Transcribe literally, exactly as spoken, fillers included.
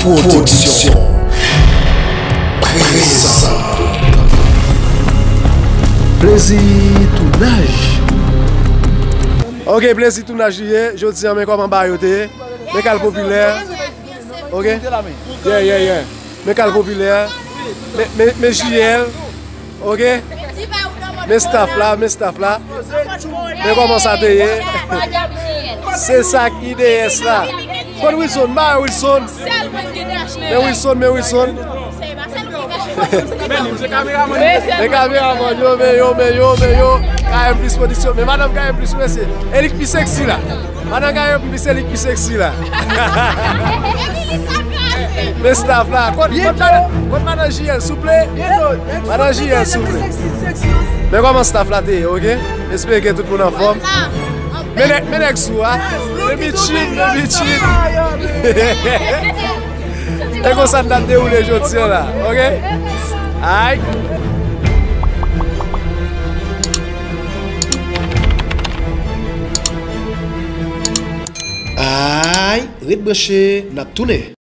Pwodiksyon prezan. Plezi tounaj. Ok, plezi tounaj li ye. Jodi a, men kòman bagay yo te ye. Men kal popilè. Ok? Yeah, yeah, yeah. Men kal popilè. Men, men, men J L. Ok? Men staff la, men staff la. Men kòman sa te ye? Se sa ki D S la. Konn Wilson, ba Wilson. Men Wilson, men Wilson. Men kameraman yo, men yo, men yo, men yo. K M Plus Production. Men madanm K M Plus, mesye. E li k pi seksi la. Madan Gayon plis se li k pi seksi la. Men staff la. Kot, kot madan, kot madan J L, souple? Madan J L, souple. Men kòman staff la te ye, ok? Espere ke tout moun anfòm. Men nèg, men nèg sou a. Men bitchin, men bitchin. E konsa n t ap dewoule jodi a la, ok? Ay. Ay, ret branche, n ap tounen.